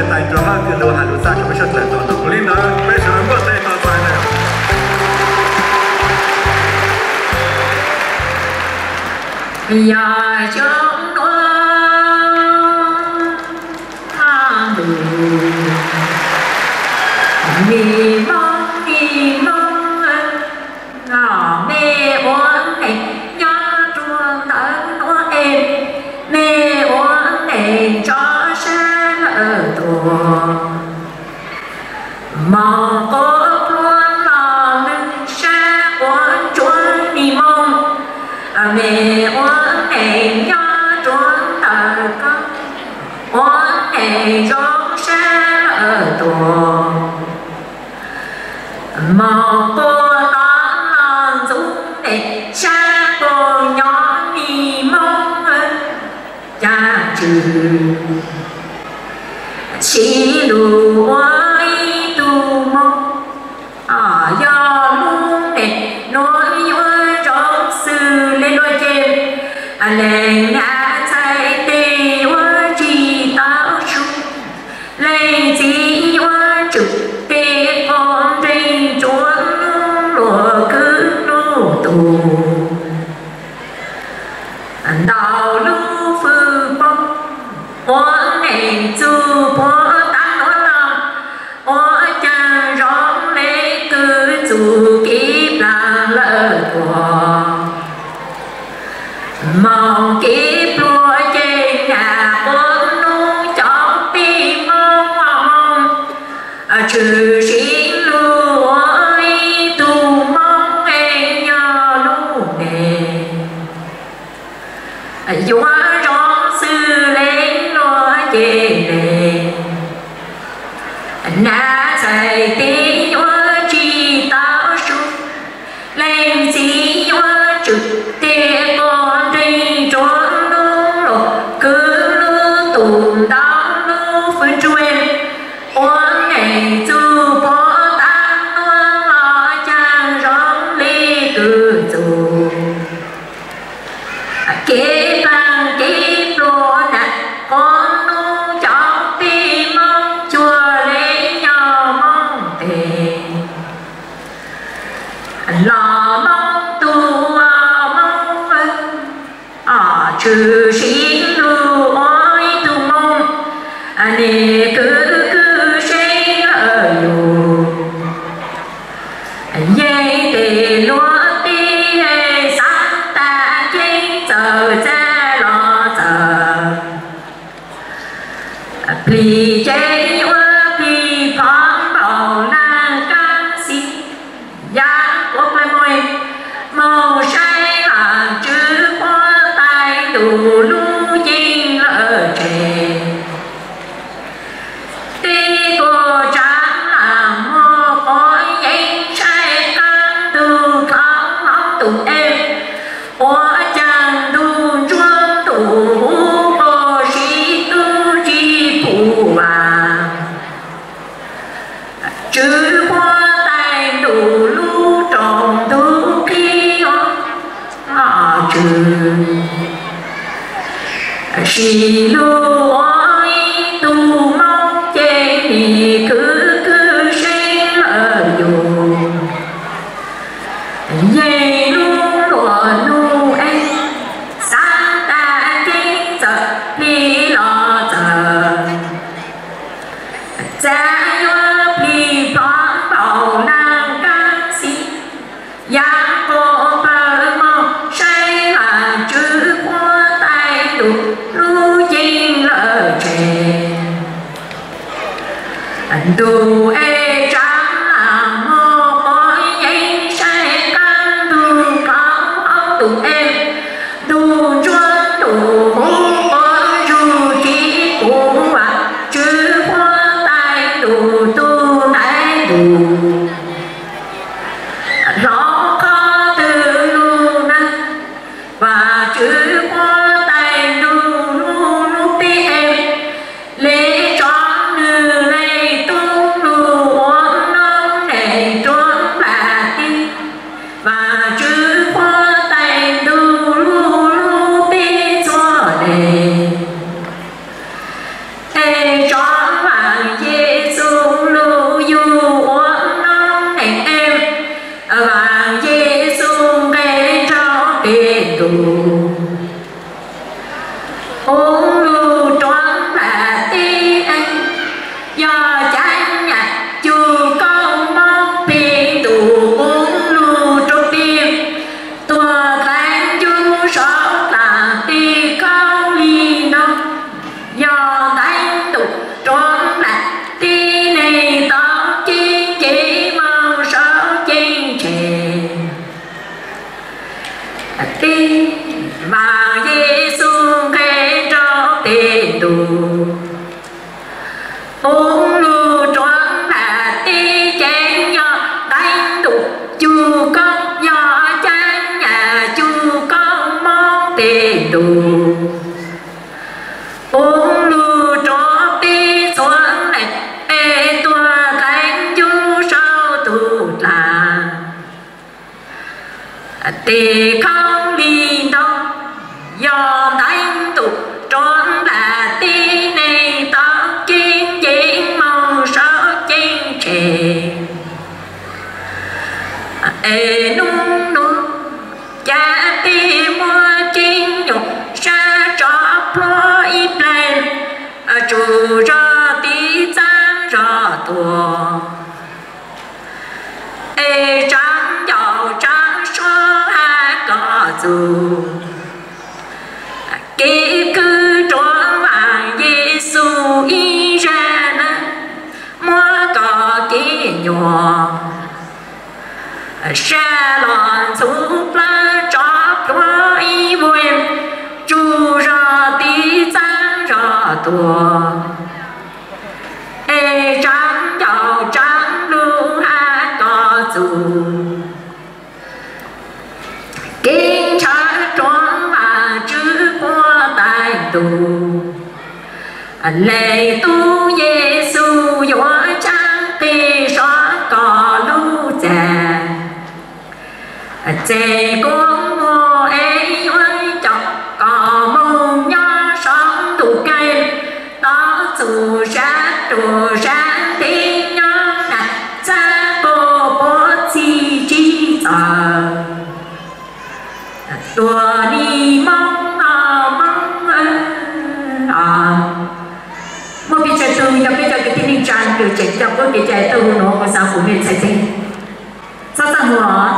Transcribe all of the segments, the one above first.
Tais Ncuas Vaj Kws Lus has lus txaj rau peb sawv daws tau mloog. Ua li ntawd peb sawv daws muaj tej tau txais lawm. Yog xyoo nuav thaj lug, me Hmoob, me Hmoob, mej ua neej nyob rua ntawm nuav es, mej ua neej tso sab lawm tuaj. Moog quas pluag los lwm sab quas ntsuab mi moog, mej ua neej nyob rua ntawm koj, ua neej zoo sab lawm tuaj. Moog quas tod los ntxuv neej sab quas nyob mi moog, ca tswv siv lug ua ib tug moog. Yog lub neej nuav yuav zoo xws le luag ces, leej niam ntxhais tes yuav tsi tau sub, leej txiv yuav tsum tes quas nreeg rua lub luag kwv lub tug. Ntau lub fwj poog ua neej txug puag taag nuav los, ua caag zoo le kws txug kev plaag lawm tuaj. Moog kev pluag ces nyam quas nub cov peb moog moog, tshwm sim lug ua ib tug moog es yog lub neej yuav zoo xws le luag ces le. Nam ntxhais tes yuav tsi tau sub, leej txiv yuav tsum tes quas nreeg rua lub luag kwv lub tug ntau lub fwj nruab, ua neej txug puag taag nuav los caag zoo le kws txug kev plaag kev pluag nam quas nub cov peb moog cuag le yog moog tes los moog tug moog, tshwm sim lug ua ib tug moog, niam kwv kwv seeb lawm yug. Yeej tes luag teb xaav tas ceeb txawm txaj los txawm, plig ceeb yuav plig phov npaum naag kaab xib. Yaav quas pawg moog, moog saib Vaajtswv puab tais ntuj lub ceeb lawm tseg. Teb kuas tsaav laam muag quas yeej saib qaab ntug dlhau hauv tus ej, ua caag ntug ntsuab ntug huv quas sib tub tsi pum vaam. Tswv puab tais ntuj lub rooj ntug qhib, tswv sim lug ua ib tug moog ces nim khwv khwv seeb lawm yug. Yeej lub luag nub ej, xaav tas ceeb txawm plig los txawm, txaj yuav plig plhov npaum naag kaab xib. Yaav quas pawg moog saib Vaajtswv puab tais ntuj lub ceeb lawm tseg. Ntug ej tsaav laam muag quas yeej saib qaab ntug dlhau hauv tus ej, ntug ntsuab ntug huv quas zug tsi pum vaam. Tswv puab tais ntuj tug ntaiv ntug, hloov qhov twg lug na? Vaajtswv puab tais ntuj lub lub teb ej, le tso nwg leej tub lug Tib, Yexus nqe rau pem ntuj, puv lug rua nplaim teb, ceev yog teev ntuj, cug koob yog ceev nyaj, cug koob moov pem ntuj, puv lug rua peb txhua leej, peb tuag teev ncuj saum tus dlaag. Tes khaub lig ntoo yog teev ntuj, rua nplaim teb, neeg tau ceeb ceeb moog saum ceeb tsheej. Es nub nub, ca peb muaj ceeb nyuas, sab tsov pluag ib pleg, tsum zog tiv txaab zog tuag. Es tsaav ncaus tsaav suab has koj txug, kev kwv rua Vaam Yexus ib zag na, muab koj kev nyuas sab los ntxhuv plawv tsov pluag ib vuag, tsum zog tiv txaab zog tuag. Es tsaav ncaus tsaav lug has koj txug, kev ntshaw rua Vaajtswv puag taav ntug. Leej Tub Yexus yuav tshaab qig sov koj lub txag, txeeg kuas muag es yuav coj koj moog nyob saum ntuj kaim, tau txug sab ruam sab ntev nyob na, txhab puag puav txhij tsim txom. Tuab nig Moob, Moob, muaj pes tsawg tug yog peb cov kwv tij neej tsaa kws tseem coj puab kev cai taug lug nuav, kuv xaav kuas mej txhais teg. Txhob txaj muag,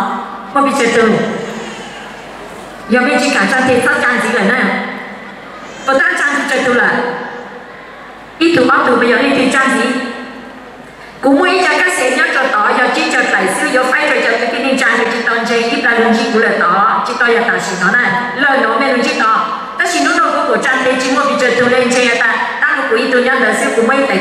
muaj pes tsawg tug? Yog mej tsi kaam tsaa tes txhob tsaa ntxiv lawm na. Puas tab tsaa ntxiv tsawg tug lawm? Ib tug ob tug mas yog leej twg tsaa ntxiv? Kuv muaj ib co kab xev nyob rua tod yog tsib caug dlaim xwb, yuav faib rua cov kwv tij neej tsaa kws tsi tau ntseeg ib plag lug ntsib kuv lawm tod, tsi tau yog tam sim no na, lawm nuav mej lug ntsib tod. Tab sis nub nua kuv kuas tsaa tes tsi muaj pes tsawg tug le ntseeg tas, tab lug kuv ib tug nyob ntawd xwb, kuv muaj ib teg